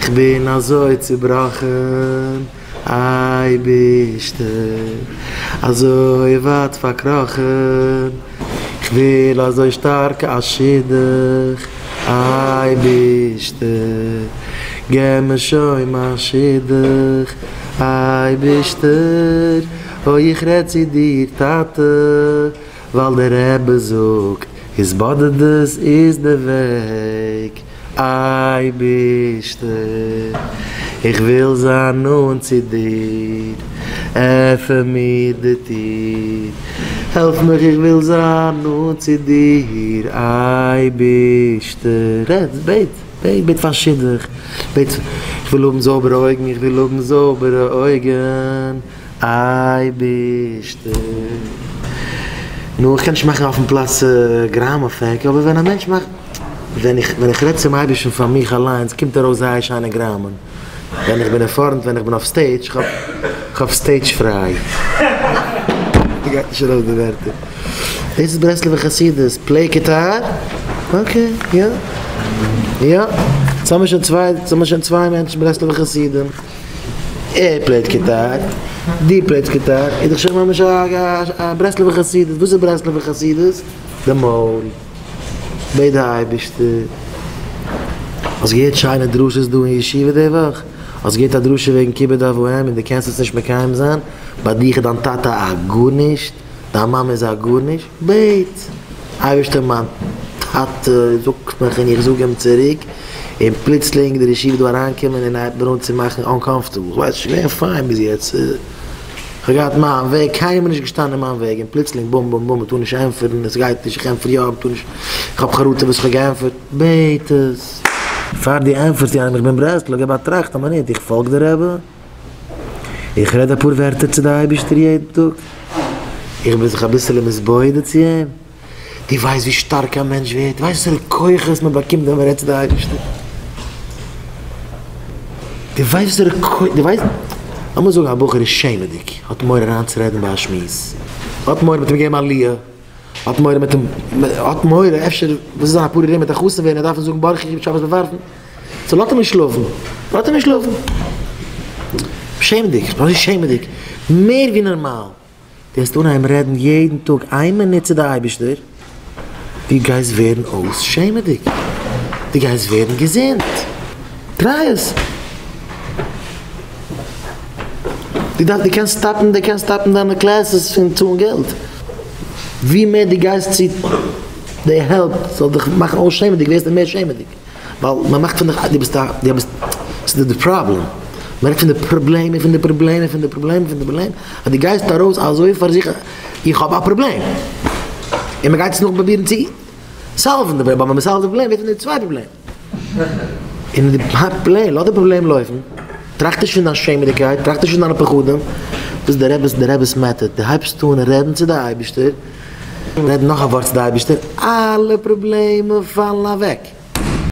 איך בין אזוי צובראכן, אייבערשטער, אזוי ווייט פארקראכן, איך וויל אזוי שטארק א שידוך, אייבערשטער, געב מיר שוין מיין שידוך, אייבערשטער, אוי איך רעד צו דיר טאטע, ווייל דער רבי זאגט, התבודדות איז די וועג, אייבערשטער, איך וויל זיין נאנט צו דיר, עפן מיר די טיר, העלף מיך איך וויל זיין נאנט צו דיר, אייבערשטער, רעד, בעט, בעט, בעט פאר שידוך, בעט, איך וויל האבן זויבערע אויגן, איך וויל האבן זויבערע אויגן. אייבערשטער. נו, איך קען נישט מאכן אויפן פלאץ גראמאפעק, אבער ווען א מענטש מאכט, ווען איך ווען איך רעד צום אייבערשטן פאר מיך אליינס קומט ארויס זייער שיינע גראמען, ווען איך בין אין פארנט ווען איך בין אויף stage, איך האב איך האב stage fright. גייט נישט ארויס די ווערטער. דאס איז ברסלב'ע חסידות, play guitar, okay, יא, יא, יעצט האמיר שוין צוויי, יעצט האמיר שוין צוויי מענטשן ברסלב'ע חסידים. ער play ט גיטאר, דו play סט גיטאר, איז דאך שוין ממש א ברסלב'ע חסידות, וואס איז ברסלב'ע חסידות? די מויל, בעט די אייבערשטער. האסט געהערט שיינע דרשות דא אין ישיבה די וואך? האסט געהערט א דרשה וועגן כיבוד אב ואם און דו קענסט עס נישט מקיים זיין? ביי דיך איז דיין טאטע א גארנישט? דיין מאמע איז א גארנישט? בעט, אייבערשטער מיין טאטע זאגט מיך און איך זאג אים צוריק, און פלוצלינג די ישיבה דא אריינקומען און הייבט מיר אן צו מאכן uncomfortable, איך ווייס נישט, געווען פיין ביז יעצט, איך האב געהאט מיין וועג, קיינער איז נישט געשטאנען אין מיין וועג, און פלוצלינג בום בום בום, מ'טאר נישט ענטפערן, עס גייט נישט, איך ענטפער יא, מ'טאר נישט, איך האב חרטה וואס איך האב געענטפערט, בעט עס. פאר דו ענטפערסט יענעם איך בין ברסלב, געב א טראכט א מינוט, איך פאלג די רבי? איך רעד אפאר ווערטער צו די אייבערשטער יעדן טאג, איך בין זיך אביסעלע מתבודד צו אים, דו ווייסט ווי שטארק א מענטש ווערט, דו ווייסט וואסערע כוחות מען באקומט ווען מען רעדט צו די אייבערשטער, דו ווייסט וואסערע כוחות, דו ווייסט, לאמיר זאגן א בחור איז שעמעדיג, האט מורא אריינצורעדן ביי א שמועס, האט מורא מ'וועט אים געבן א עליה, האט מורא מ'וועט אים, האט מורא אפשר וואס איז זיין אפאר ארום מיט א חתן ווערן ער דארף אים זאגן ברכי שבת באווארפן. so לאט אים נישט שלאפן, לאט אים נישט שלאפן. שעמעדיג, איך בין אזוי שעמעדיג, מער ווי נארמאל. דו וועסט אנהייבן רעדן יעדן טאג איין מינוט צו די אייבערשטער, דו גייסט ווערן אויס שעמעדיג, דו גייסט ווערן געזונט, try עס. דו דארפסט, דו קענסט stop ן, דו קענסט stop ן דיינע classes פון צאלן געלט. ווי מער דו גייסט צו די help זאל דיך מאכן אויס שעמעדיג, ווערסטו מער שעמעדיג. ווייל מען מאכט פון דיך דו ביסט א דו ביסט ס'איז די פראבלעם, מען רעדט פון די פראבלעם און פון די פראבלעם און פון די פראבלעם און פון די פראבלעם, אז דו גייסט ארויס אזוי פארזיכערט איך האב א פראבלעם, און מען גייט עס נאך פרובירן צו solve ן די פראבלעם, אבער ווען מען solve ט די פראבלעם ווערט פון דיר צוויי פראבלעם. און די פראבלעם, לאז די פראבלעם לויפן, טראכט נישט פון דיין שעמעדיגקייט, טראכט נישט פון דיינע פחדים, דאס איז די רבי'ס די רבי'ס method, דו הייבסט אן רעדן צו די אייבערשטער, רעד נאך א ווארט צו די אייבערשטער, אלע פראבלעמען פאלן אוועק.